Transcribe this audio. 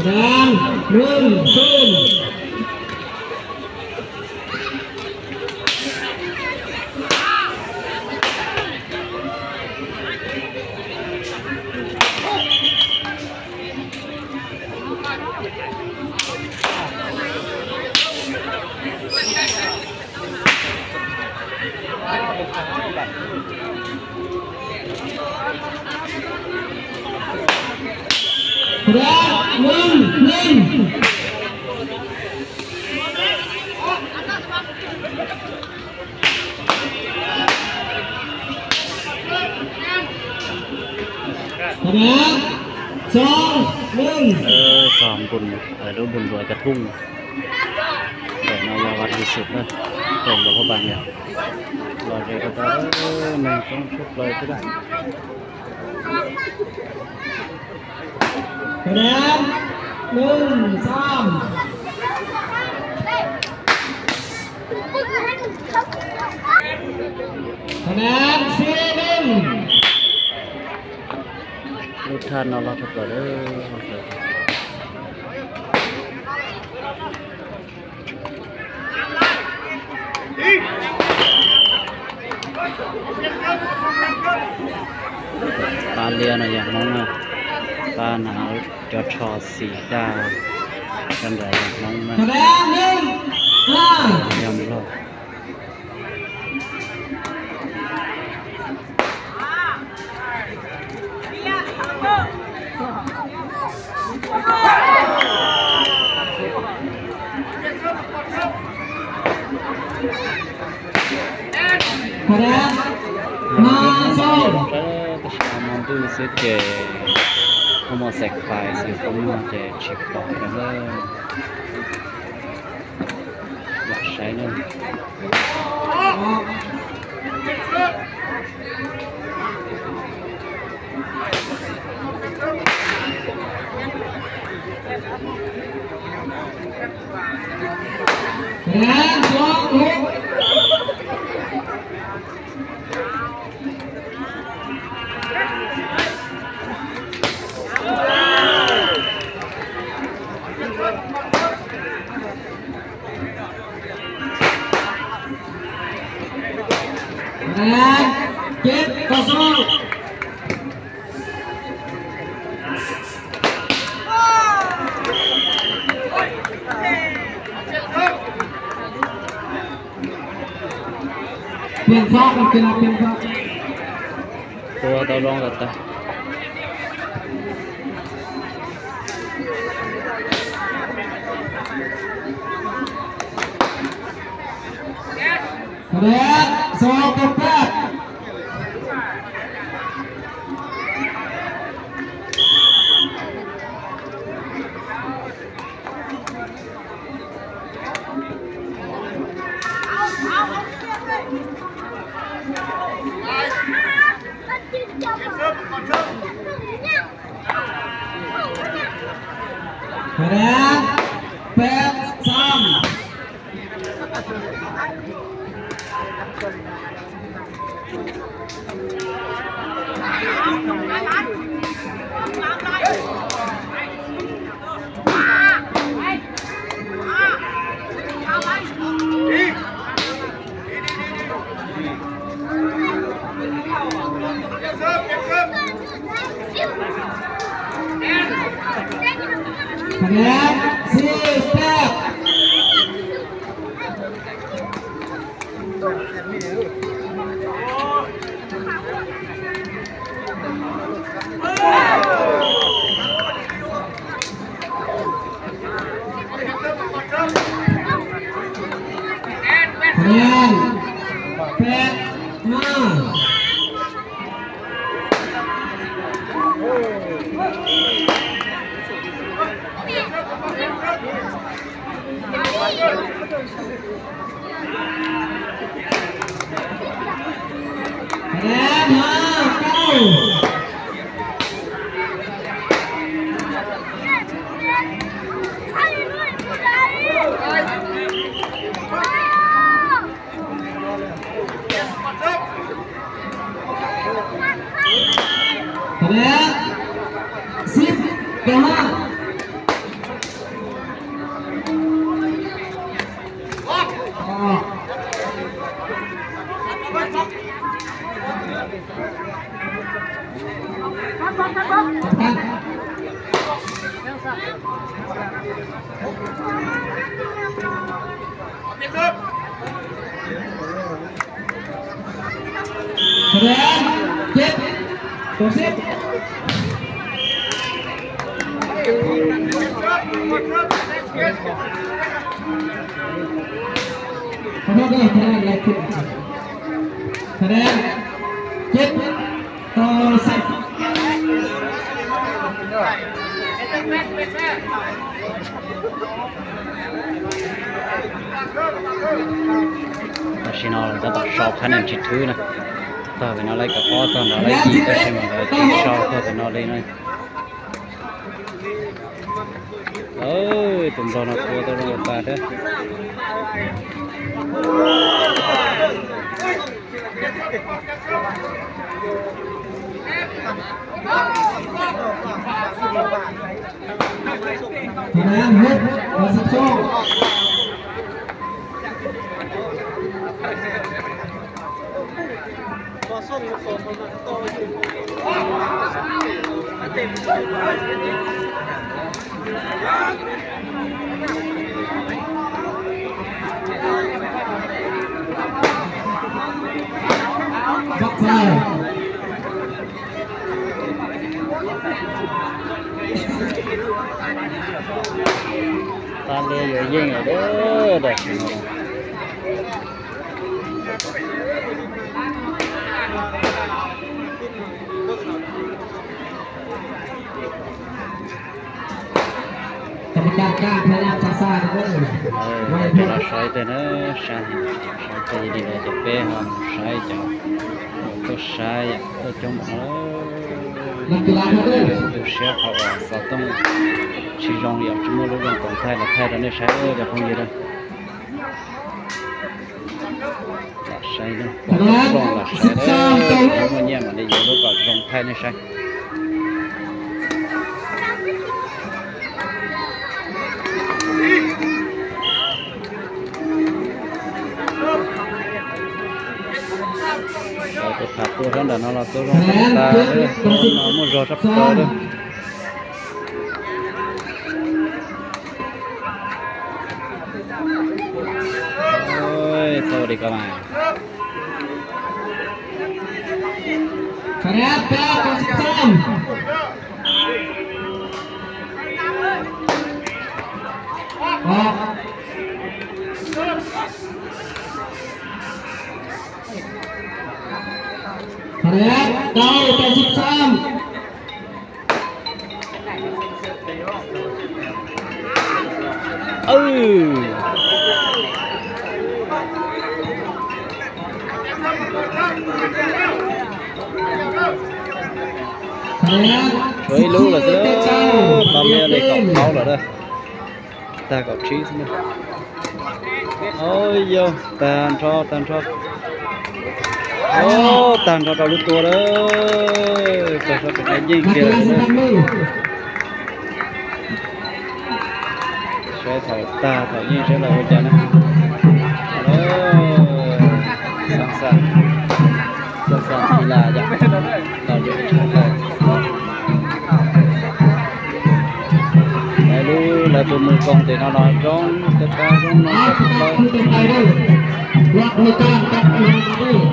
Đàn, ngưng, xung. Đàn, ngưng, ngưng. Đàn, ngưng. Txog npun, lub npun duav cov tooj. Ntawm no yog Vaj Lis Xwm na, ntawm lub hauv pas yog los ze rau tau neeg coob tshaj plaws thiab na. Đàn, ngưng, xăm. Đàn, xi, ngưng. Lub thaj no loj tshaj plaws lawm. Pab liab no yog Hmoob na, pab na cov tsho xim daj, cov ntawd yog Hmoob na, yog Nplog. Tab sis hmo ntuj xwb ces kuj muaj sacrifice, yus kuj muaj ces tsis pom lawm. Lam saib na. Đàn, chết, con số. Tiền phong, tiền phong. Tua tau loo lawm tag. Đàn, số một. Đàn, pet, xăm. Đàn, xi, pet. Đàn, pet, năm. Đàn, năm, năm. Đàn, xip, năm. Thời gian, chết, tổ xếp. Không có cơ, thời gian, chết, tổ xếp. Tam sim no lawv tab tom sau khab nees tsis thwb na. Tag pem no lawv kaum ob, tag nrho lawv yim, tab sis mas lawv tsis sau tag pem no li na. Tus nplog no tua tau zoo tas thiab. Tag li yuav yeej lawm, tam sim no. Peb los saib tej na, saib, saib tej li ntawd ces peb ho mus saib cov, tuaj saib yom, tuaj coob npaum no. Tu siab qhov uas xov tooj tsis zoo yom, tsis muaj lub zoo koom thaij los thaij rau nej saib cov phooj ywg na. Lam saib, lam saib, muaj nyiaj mam li yuav lub kom zoo thaij nej saib. Lawv tus tham tua sab nram no los tua zoo tas, no muaj zog sab plaws lawm. Txhob ua li ko mas. Tshuav ib lub lawm xwb, tau li kaum plaub lawm na. Tag kaum tsib xwb na. Yog tag nrho, tag nrho. Tag nrho rau lub tua lawm. Tag sab pem no yeej kiag lawm. Saib thaum tag thaum yeej saib lawv ua cas na. Xab xas, xab xas phi las yom. Los yog lub lawv tus mus koom tim no los zoo, tej kab zoo no.